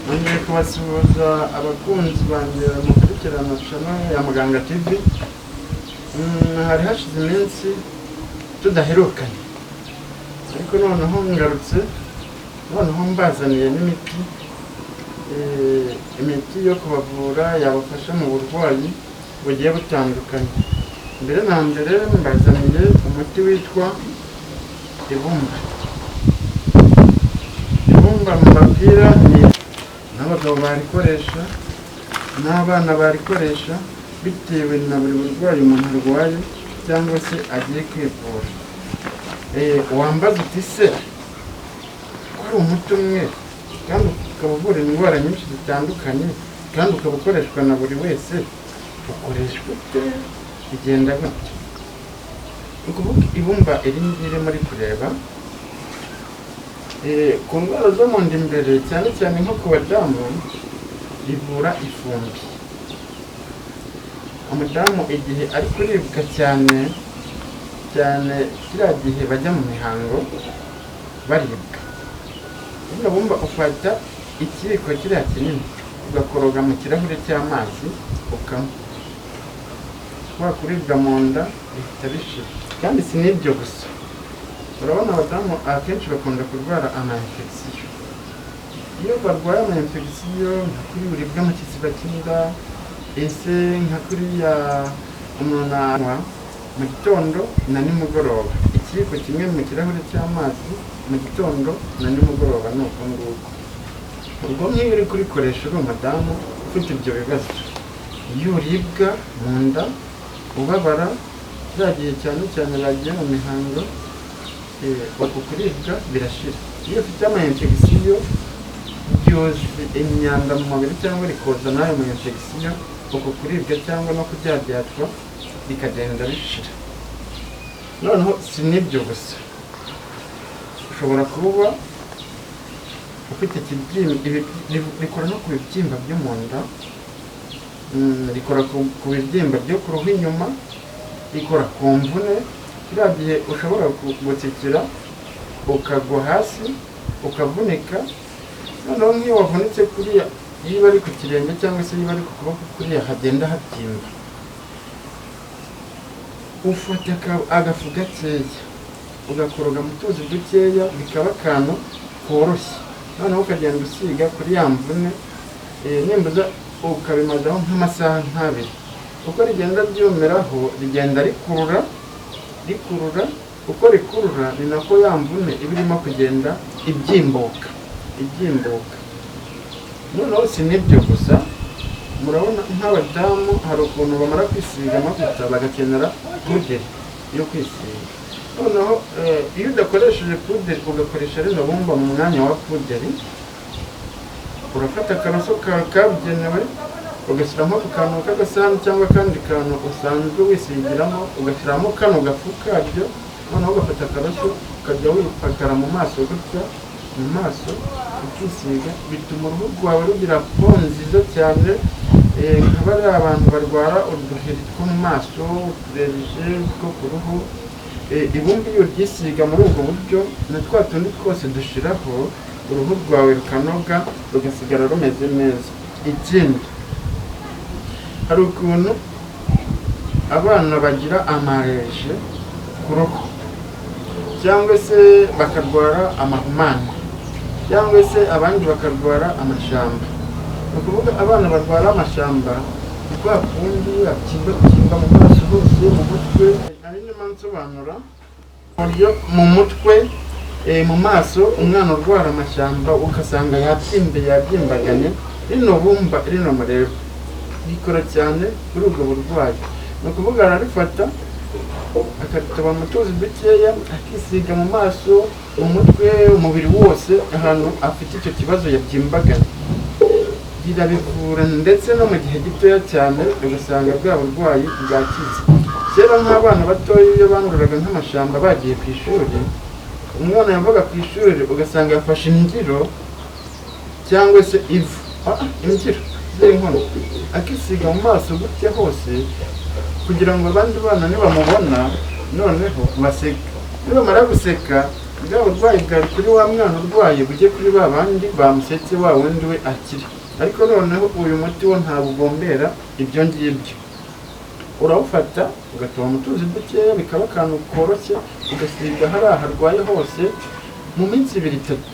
Nongeye kubasuhuza abakunzi banjye mukurikirana channel ya Muganga TV. Hari hashize iminsi tudaherukanye, ariko noneho ngarutse, noneho mbazaniye n'imiti, imiti yo kubavura yabafasha mu burwayi bugiye butandukanye. Mbere na mbere mbazaniye umuti witwa ibumba. Ibumba mbabwira ni n'abagabo barikoresha, n'abana barikoresha, bitewe na buri burwayi umuntu arwaye cyangwa se agiye kwivura. Wambaza uti: "Se ko ari umuti umwe kandi ukaba uvura indwara nyinshi zitandukanye, kandi ukaba ukoreshwa na buri wese, ukoreshwa ute? Bigenda gute?" Ni ukuvuga ibumba iri ngiri muri kureba, ku ndwara zo mu nda imbere, cyane cyane nko ku badamu, rivura ifumbi. Umudamu igihe ari kuribwa cyane cyane, kiriya gihe bajya mu mihango baribwa, rino bumba ufata ikiyiko kiriya kinini, ugakoroga mu kirahure cy'amazi, ukanywa, kwa kuribwa mu nda bihita bishira. Kandi si n'ibyo gusa, urabona abadamu akenshi bakunda kurwara ama infection. Iyo barwaye ama infection, nka kuri uribwa mu kiziba cy'inda, ese nka kuriya umuntu anywa mu gitondo na nimugoroba ikiyiko kimwe mu kirahure cy'amazi mu gitondo na nimugoroba, ni uko nguko. Ubwo nk'iyo uri kurikoresha uri umudamu ufite ibyo bibazo, iyo uribwa mu nda, ubabara kiriya gihe cyane cyane bagiye mu mihango, uku kuribwa birashira. Iyo ufite ama infection, ryoza imyanda mu mubiri cyangwa rikoza n'ayo ma infection, uku kuribwa cyangwa no kuryaryatwa bikagenda bishira. Noneho si n'ibyo gusa, ushobora kuba ufite ikibyimba, rikora no ku bibyimba byo mu nda, rikora ku bibyimba byo ku ruhu inyuma, rikora ku mvune. Kiriya gihe ushobora gutsikira ukagwa hasi ukavunika, noneho nk'iyo wavunitse kuriya, iyo ari ku kirenge cyangwa se iyo ari ku kuboko, kuriya hagenda habyimba, ufata agafu gakeya ugakoroga mu tuzi dukeya, bikaba akantu koroshye, noneho ukagenda usiga kuri ya mvune, nimbuza ukabimazaho nk'amasaha nk'abiri. Uko rigenda ryumiraho, rigenda rikurura, rikurura. Uko rikurura ni nako ya mvune iba irimo kugenda ibyimbuka, ibyimbuka. Noneho si n'ibyo gusa, murabona nk'abadamu hari ukuntu bamara kwisiga amavuta bagakenera puderi yo kwisiga. Noneho iyo udakoresheje puderi, ugakoresha rino bumba mu mwanya wa puderi, urafata akaroso kawe kabugenewe, ugashyira nko ku kantu k'agasahani cyangwa akandi kantu usanzwe wisigiramo, ugashyiramo kano gafu kabyo, noneho ugafata akaroso ukajya wipakara mu maso gutya, mu maso ukisiga, bituma uruhu rwawe rugira peau nziza cyane. Nka bariya abantu barwara uduheri two mu maso, utureje two ku ruhu, ibumba iyo uryisiga muri ubwo buryo, na twa tundi twose dushiraho, uruhu rwawe rukanoga, rugasigara rumeze neza. Ikindi, hari ukuntu abana bagira amareje ku ruhu, cyangwa se bakarwara amahumane, cyangwa se abandi bakarwara amashyamba. Ni ukuvuga abana barwara amashyamba ni kwa kundi abyimba mu maso hose, mu mutwe. Nari ndimo nsobanura uburyo mu mutwe, mu maso, umwana urwara amashyamba ugasanga yabyimbe, yabyimbaganye, rino bumba rino mureba rikora cyane kuri ubwo burwayi. Ni ukuvuga ararifata akaritoba mu tuzi dukeya, akisiga mu maso, mu mutwe, umubiri wose, ahantu afite icyo kibazo yabyimbaganye, rirabivura, ndetse no mu gihe gitoya cyane ugasanga bwa burwayi bwakize. Kera nk'abana batoya iyo banduraga nk'amashyamba bagiye ku ishuri, umwana yavaga ku ishuri ugasanga yafashe imbyiro cyangwa se ivu, imbyiro z'inkono, akisiga mu maso gutya hose, kugira ngo abandi bana nibamubona noneho baseka, nibamara guseka. Bwa burwayi bwari kuri wa mwana urwaye bujye kuri ba bandi bamusetse, wa wundi we akire. Ariko noneho uyu muti wo ntabwo ugombera ibyo ngibyo. Urawufata ugatoba mu tuzi dukeya, bikaba akantu koroshye, ugasiga hariya harwaye hose. Mu minsi ibiri itatu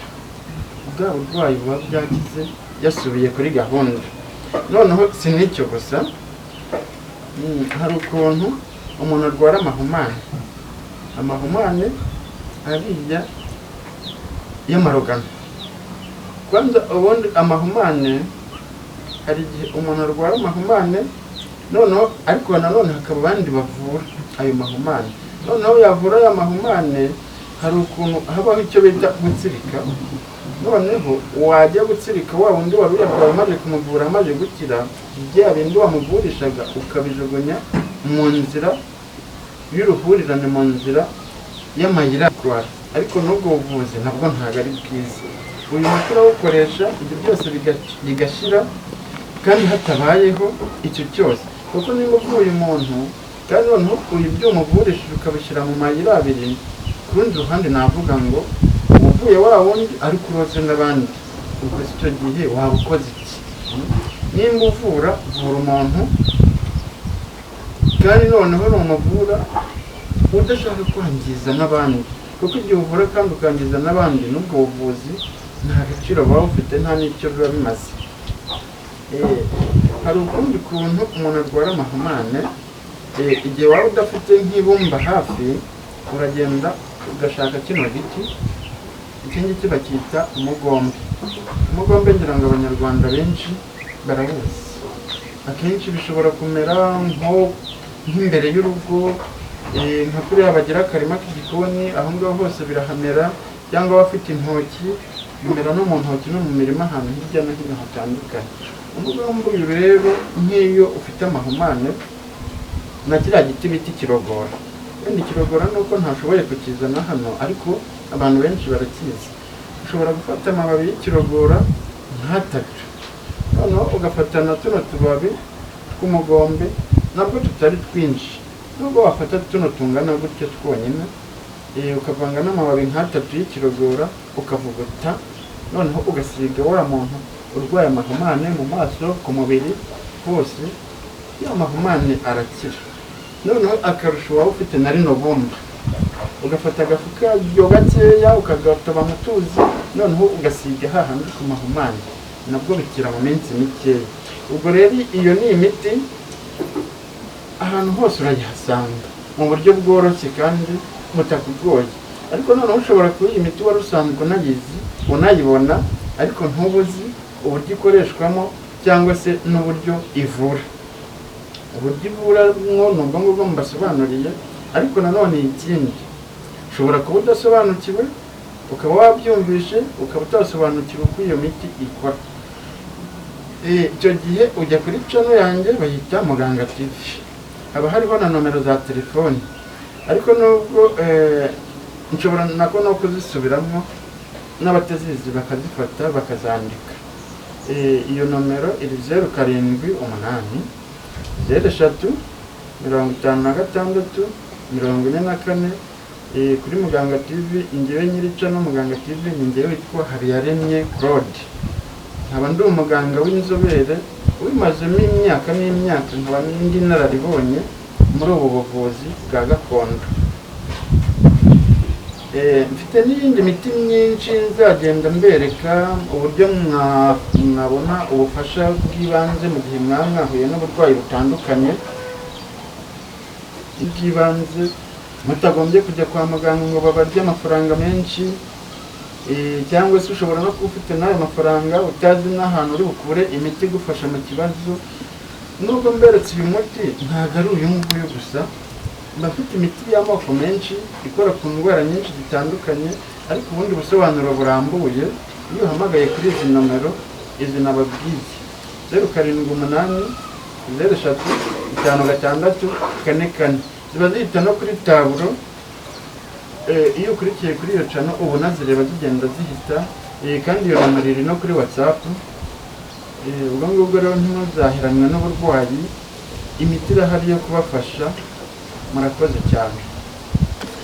bwa burwayi buba bwakize, yasubiye kuri gahunda. Noneho si n'icyo gusa, hari ukuntu umuntu arwara amahumane, amahumane ariya y'amarogano. Kwanza ubundi amahumane, hari igihe umuntu arwara amahumane, noneho ariko nanone hakaba abandi bavura ayo mahumane. Noneho yavura aya mahumane, hari ukuntu habaho icyo bita gutsirika. Noneho wajya gutsirika wa wundi wari uyarwaye, umaze kumuvura amaze gukira, bya bindi wamuvurishaga ukabijugunya mu nzira y'uruhurirane, mu nzira y'amayira arwara. Ariko n'ubwo buvuzi nabwo ntabwo ari bwiza. Uyu muti urawukoresha, ibyo byose bigashira kandi hatabayeho icyo cyose. Kuko niba uvuye umuntu kandi noneho uyu ibyo umuvurishije ukabishyira mu mayira abiri, ku rundi ruhande navuga ngo uvuye wa wundi ariko uroze n'abandi, ubwo se icyo gihe waba ukoze iki? Nimba uvura, vura umuntu, kandi noneho numuvura udashaka kwangiza n'abandi, kuko igihe uvura kandi ukangiza n'abandi, n'ubwo buvuzi nta gaciro buba bufite, nta n'icyo biba bimaze. Hari ukundi kuntu umuntu arwara amahumane. Igihe waba udafite nk'ibumba hafi, uragenda ugashaka kino giti. Iki ngiki bacyita umugombe. Umugombe ngira ngo Abanyarwanda benshi barawuzi. Akenshi bishobora kumera nk'imbere y'urugo, nka kuriya bagira akarima k'igikoni, aho ngaho hose birahamera, cyangwa abafite intoki, bimera no mu ntoki no mu mirima ahantu hirya no hino hatandukanye. Umugombe uyu rero, nk'iyo ufite amahumane, na kiriya giti bita ikirogora, wenda ikirogora ni uko ntashoboye kukizana hano, ariko abantu benshi barakizi. Ushobora gufata amababi y'ikirogora nk'atatu, noneho ugafata na tuno tubabi tw'umugombe, nabwo tutari twinshi, nubwo wafata tuno tungana gutya twonyine, ukavanga n'amababi nk'atatu y'ikirogora, ukavuguta, noneho ugasiga wa muntu urwaye amahumane mu maso, ku mubiri hose, ya mahumane arakira. Noneho akarusho, waba ufite na rino bumba, ugafata agafu karyo gakeya, ukagatoba mu tuzi, noneho ugasiga hahandi ku mahumane, nabwo bikira mu minsi mikeya. Ubwo rero iyo ni imiti, ahantu hose urayihasanga mu buryo bworoshye kandi butakugoye. Ariko noneho ushobora kuba iyi miti wari usanzwe unayizi, unayibona, ariko ntubuzi uburyo ikoreshwamo cyangwa se n'uburyo ivura. Uburyo ivuramwo ni ubwo ngubwo mbasobanuriye. Ariko nanone ikindi, ushobora kuba udasobanukiwe, ukaba wabyumvishe, ukaba utasobanukiwe uko iyo miti ikora. Icyo gihe ujya kuri channel yanjye bayita Muganga TV, haba hariho na nomero za telefoni. Ariko nubwo nshobora nako no kuzisubiramo, n'abatazizi bakazifata bakazandika. Iyo nomero iri 0780035644. Kuri Muganga TV, njyewe nyiri channel Muganga TV ni njyewe witwa Habiyaremye Claude, nkaba ndi umuganga w'inzobere ubimazemo imyaka n'imyaka, nkaba ndi inararibonye muri ubu buvuzi bwa gakondo. Mfite n'iyindi miti myinshi nzagenda mbereka uburyo mwabona ubufasha bw'ibanze mu gihe mwaba mwahuye n'uburwayi butandukanye bw'ibanze, mutagombye kujya kwa muganga ngo babarye amafaranga menshi. Cyangwa se ushobora no kuba ufite n'ayo mafaranga utazi n'ahantu uri bukure imiti igufasha mu kibazo. Nubwo mberetse uyu muti, ntabwo ari uyu nguyu gusa, mba mfite imiti y'amoko menshi ikora ku ndwara nyinshi zitandukanye. Ariko ubundi busobanuro burambuye, iyo uhamagaye kuri izi nomero izi nababwiye, 0780035644, ziba zihita no kuri taburo. Iyo ukurikiye kuri iyo channel ubona zireba zigenda zihita. Kandi iyo nomero iri no kuri WhatsApp. Ubwo ngubwo rero ntimuzaheranwe n'uburwayi, imiti irahari yo kubafasha. Murakoze cyane.